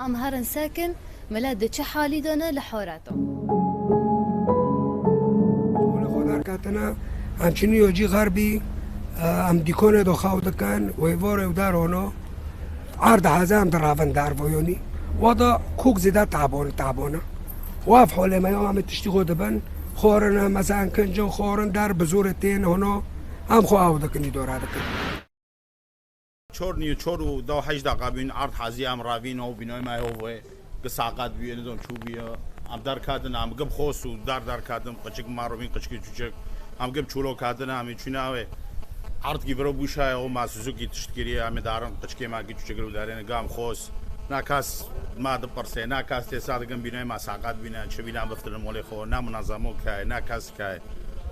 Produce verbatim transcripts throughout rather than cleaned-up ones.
Em herin sekin, milet di çi halî de ne li Horeta. Wele xwe derketine, em çinî yo cî xerbî, em dîkonê de xew dikin, wê vorê û der hono, erd heze em diravin dervoyonî. Wada kok zêde tabon, tabona. Waf holê me yo em tiştî xwe dibin, xorin, mesela kincin xorin der bi zorê tên hono, em xwe ew dikin, îdora dikin. Çor nîyo çor û da hej deqa bîn erd hazî em ravîn û bînoy me yo ve gi saqat bîye, nizam çû bîye. Em derkatin, em gib xos û dar derkatin, qiçik ma rovîn qiçikî çûçik. Em gib çûlo katin, em çûna wê. Erd gî viro bûşaye û ma Suzuki tişt kiriye, em darin qiçikê ma gî çûçik li darên gam xos. Na kas ma dipirsê, na kas tê sa digin bînoy ma saqat bîne, çi bîne em biftirin molê xo, na munazamo kaye, na kas kaye.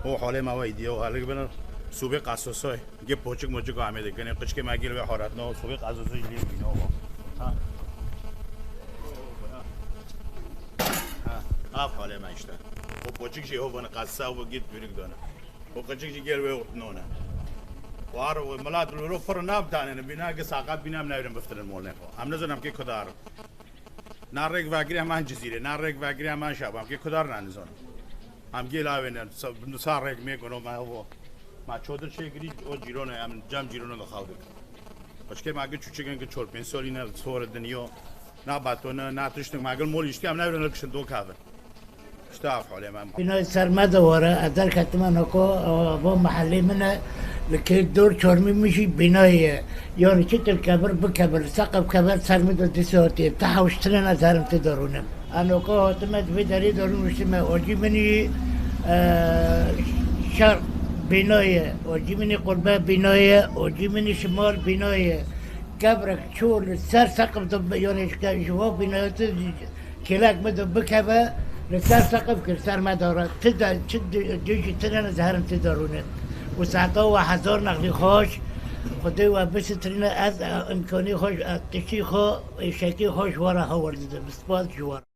O holê ma wey diye û halik bin sûbê qasosoy. Gê poçik moçik Amedê kenê, qiçkê me gel ve horatno, soğuk az olsun jilin bino. Ha. Ha. Af hale me işte. O poçik jî ho bana qasa, o git bürük döne. O qiçik jî gel ve ortnona. War o milat lo pir nav tanene, bina ki saqat bina em nevrin biftirin molne xo. Em nizanim ki kudar. Na rêk vagirî heman Cizîrê, na rêk vagirî heman Şaban. Kê kudar na nizon. Em gê lawê ne, sa rêk mê gono me hevo. Ma çodir çê girî, o cîrone, em cem cîrone de xaldik. Başkê ma gi çûçikin ki çor pênc solî ne, sor dinyo. Na batone, na tiştin, ma gil mol işte, em ne öğrenir kişin do kavin. İşte af hale me. Bînayê ser me de were, ez derketime noko, ewa bo mehellê min e, li kê dor çormî min jî bînayê ye. Yanî çitir kebir bikebir, seqif kebir ser min de dîsa hatiye. Ti hewştine ne zerim ti de rûnim. Enoko hatime di vê derê de rûniştime. Ocî min î, e, şer bînayê, ocî min î qurbe bînayê, ocî min î şimal bînayê. Kebrek çû li ser seqif de, yanî ji ke-, ji va bînayê tu Kêlek min do bikeve, li ser seqif kir, ser me dara. Ti de, çi du-, dû jî tine ne, zeherim ti de rûne. Û saeta we hezar nexlî xweş, Xwedê we bisitirîne, ez, e, imkanî xweş, e, tiştî xwe, êşekî xweş we re hewar didim. Spas ji we re.